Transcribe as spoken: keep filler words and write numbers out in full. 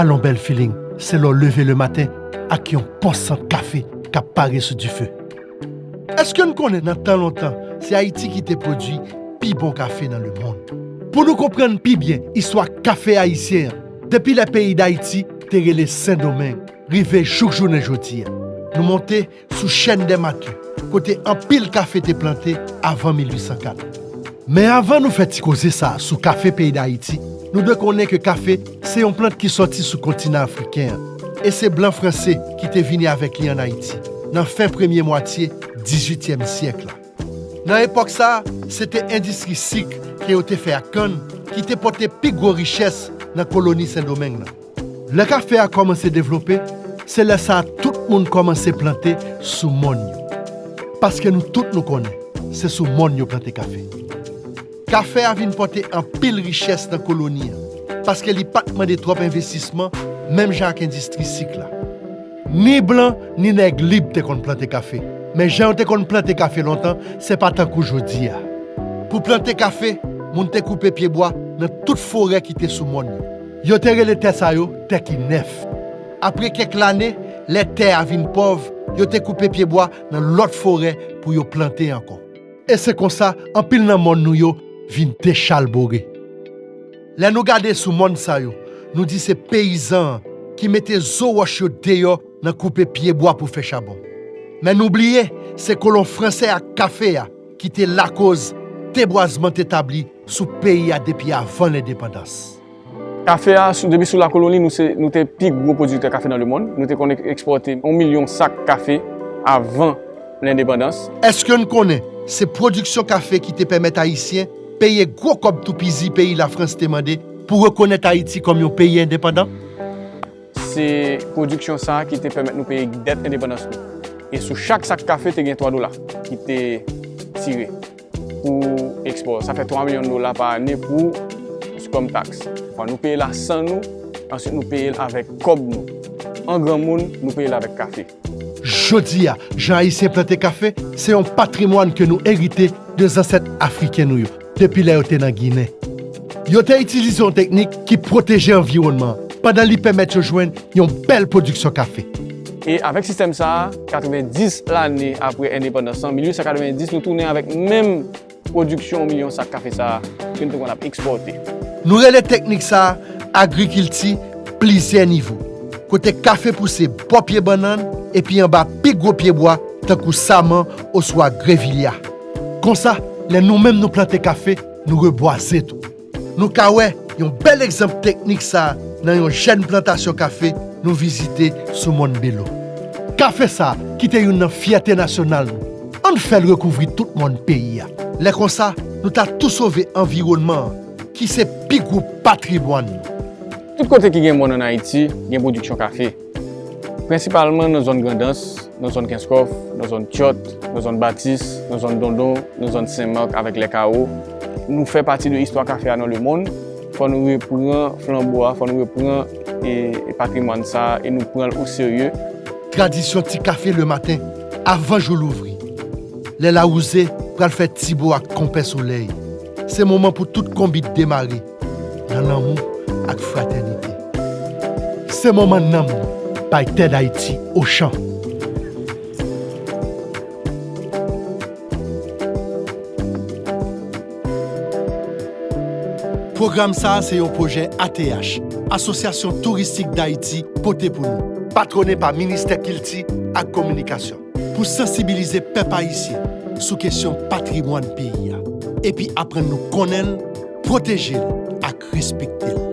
Alon, bèl feeling, se lè w leve lematen ak yon bon sant kafe k ap pare sou dife. Èske n konnen nan tan lontan, se Ayiti ki te pwodui pi bon kafe nan lemonn? Pou nou konprann pi byen istwa kafe ayisyen an, depi lè peyi Dayiti te rele Sendomeng, rive jouk jounen jodi a, nou monte sou Chaîne des Mathurin, kote anpil kafe te plante avan mil uit san kat. Men avan nou fè ti koze sa a sou kafe peyi Dayiti, nou dwe konnen ke kafe se yon plant ki sòti sou kontinan afriken an, e se blan franse ki te vini avèk li ann Ayiti, nan fen premye mwatye dizuityèm syèk la. Nan epòk sa a, se te endistri sik ke yo te fè ak kann ki te pote pi gwo richès nan koloni Sendomeng nan. Lè kafe a kòmanse devlope, se lè sa a tout moun kòmanse plante sou mòn yo. Paske nou tout nou konnen, se sou mòn yo plante kafe. Kafe a vin pote anpil richès nan koloni an, paske li pa t mande twòp envestisman, menm jan ak endistri sik la. Ni blan, ni nèg lib te konn plante kafe. Men jan yo te konn plante kafe lontan, se pa tankou jodi a. Pou plante kafe, moun te koupe pyebwa nan tout forè ki te sou mòn yo. Yo te rele tè sa yo tè ki nèf. Apre kèk lane, lè tè a vin pòv, yo te koupe pyebwa nan lòt forè pou yo plante ankò. E se konsa, anpil nan mòn nou yo vin dechalbore. Lè nou gade sou mòn sa yo, nou di se peyizan an ki mete zo wòch yo deyò nan koupe pyebwa pou fè chabon. Men nou bliye, se kolon franse ak kafe a ki te lakoz debwazman te tabli sou peyi a depi avan lendepandans. Kafe a, sou, depi sou lakoloni, nou se, nou te pi gwo pwodiktè kafe nan lemonn. Nou te konn ek-, ekspòte yon milyon sak kafe avan lendepandans. Èske n konnen se pwodiksyon kafe ki te pèmèt Ayisyen peye gwo kòb toupizi peyi Lafrans te mande pou rekonèt Ayiti kòm yon peyi endepandan? Se pwodiksyon sa a ki te pèmèt nou peye dèt endepandans nou. E sou chak sak kafe, te gen twa dola ki te tire pou ekspò. Sa fè twa milyon dola pa ane pou, kòm taks. Fò nou peye l a san nou, answit nou peye l avèk kòb nou. An granmoun, nou peye l avèk kafe. Jodi a, jan Ayisyen plante kafe, se yon patrimwàn ke nou erite de zansèt afriken nou yo, depi lè yo te nan Ginen. Yo te itilize yon teknik ki pwoteje anviwònman an, pandan li pèmèt yo jwenn yon bèl pwodiksyon kafe. E avèk sistèm sa a, katrevenndis lane apre endepandans lan, mil uit san katrevenndis, nou tounen avèk menm pwodiksyon yon milyon sak kafe sa a ke n te konn ap ekspòte. Nou rele teknik sa a agrikilti plizyè nivo, kote kafe pouse bò pye bannann epi anba pi gwo pyebwa tankou saman oswa grevilya. Konsa, lè nou menm nou plante kafe, nou rebwaze tou. Nou ka wè yon bèl egzanp teknik sa a nan yon jèn plantasyon kafe nou vizite sou mòn Belo. Kafe sa a, ki te youn nan fyète nasyonal nou, ann fè l rekouvri tout mòn peyi a. Lè konsa, nou ta tou sove anviwònman an, ki se pi gwo patrimwàn nou. Tout kote ki gen mòn ann Ayiti, gen pwodiksyon kafe. Prensipalman nan zòn Grandans, nan zòn Kenskòf, nan zòn Tyòt, nan zòn Batis, nan zòn Dondon, nan zòn Sen Mak avèk Lèkawo. Nou fè pati de istwa kafe a nan lemonn. Fò nou reprann flanbo a, fò nou reprann, e, e patrimwàn sa a e nou pran l oserye. Tradisyon ti kafe lematen, avan jou louvri. Lè lawouze pral fè ti bo ak konpè solèy. Se moman pou tout konbit demare nan lanmou ak fratènite. Se moman nanm nou bay Tè Dayiti Ochan. Pwogram sa a se yon pwojè A T H, Asosyasyon Touristik Dayiti, pote pou nou, patwone pa Ministè Kilti ak Kominikasyon, pou sansibilize pèp ayisyen sou kesyon patrimwàn peyi a, epi aprann nou konnen l, pwoteje l ak respekte l.